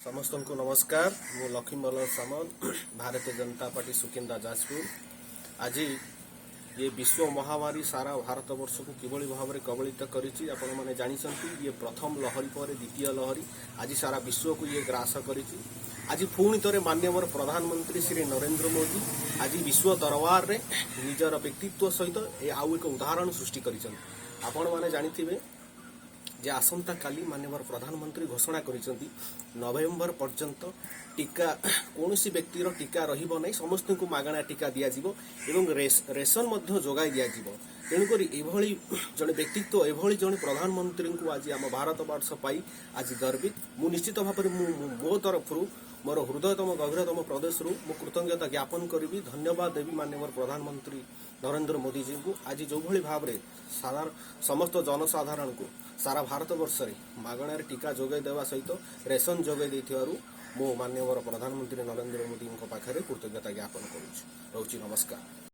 ସମସ୍ତଙ୍କୁ ନମସ୍କାର। ମୁଁ ଲକ୍ଷ୍ମୀବଲ୍ଲଭ ସାମଲ, ଭାରତୀୟ ଜନତା ପାର୍ଟି, ସୁକିନ୍ଦା, ଯାଜପୁର। ଆଜି ଇଏ ବିଶ୍ୱ ମହାମାରୀ ସାରା ଭାରତବର୍ଷକୁ କିଭଳି ଭାବରେ କବଳିତ କରିଛି, ଆପଣମାନେ ଜାଣିଛନ୍ତି। ଇଏ ପ୍ରଥମ ଲହରୀ ପରେ ଦ୍ୱିତୀୟ ଲହରୀ ଆଜି ସାରା ବିଶ୍ୱକୁ ଇଏ ଗ୍ରାସ କରିଛି। ଆଜି ପୁଣି ଥରେ ମାନ୍ୟବର ପ୍ରଧାନମନ୍ତ୍ରୀ ଶ୍ରୀ ନରେନ୍ଦ୍ର ମୋଦି ଆଜି ବିଶ୍ୱ ଦରବାରରେ ନିଜର ବ୍ୟକ୍ତିତ୍ୱ ସହିତ ଏ ଆଉ ଏକ ଉଦାହରଣ ସୃଷ୍ଟି କରିଛନ୍ତି। ଆପଣମାନେ ଜାଣିଥିବେ ଯେ ଆସନ୍ତାକାଲି ମାନ୍ୟବର ପ୍ରଧାନମନ୍ତ୍ରୀ ଘୋଷଣା କରିଛନ୍ତି, ନଭେମ୍ବର ପର୍ଯ୍ୟନ୍ତ ଟୀକା କୌଣସି ବ୍ୟକ୍ତିର ଟୀକା ରହିବ ନାହିଁ, ସମସ୍ତଙ୍କୁ ମାଗଣା ଟୀକା ଦିଆଯିବ ଏବଂ ରେସନ ମଧ୍ୟ ଯୋଗାଇ ଦିଆଯିବ। ତେଣୁକରି ଏଭଳି ଜଣେ ବ୍ୟକ୍ତିତ୍ୱ, ଏଭଳି ଜଣେ ପ୍ରଧାନମନ୍ତ୍ରୀଙ୍କୁ ଆଜି ଆମ ଭାରତବର୍ଷ ପାଇ ଆଜି ଗର୍ବିତ। ମୁଁ ନିଶ୍ଚିତ ଭାବରେ ମୁଁ ମୋ ତରଫରୁ, ମୋର ହୃଦୟତମ ଗଭୀରତମ ପ୍ରଦେଶରୁ ମୁଁ କୃତଜ୍ଞତା ଜ୍ଞାପନ କରିବି, ଧନ୍ୟବାଦ ଦେବି ମାନ୍ୟବର ପ୍ରଧାନମନ୍ତ୍ରୀ ନରେନ୍ଦ୍ର ମୋଦିଜୀଙ୍କୁ। ଆଜି ଯେଉଁଭଳି ଭାବରେ ସାଧାରଣ ସମସ୍ତ ଜନସାଧାରଣଙ୍କୁ ସାରା ଭାରତବର୍ଷରେ ମାଗଣାରେ ଟୀକା ଯୋଗାଇ ଦେବା ସହିତ ରେସନ ଯୋଗାଇ ଦେଇଥିବାରୁ ମୁଁ ମାନ୍ୟବର ପ୍ରଧାନମନ୍ତ୍ରୀ ନରେନ୍ଦ୍ର ମୋଦିଙ୍କ ପାଖରେ କୃତଜ୍ଞତା ଜ୍ଞାପନ କରୁଛି। ରହୁଛି, ନମସ୍କାର।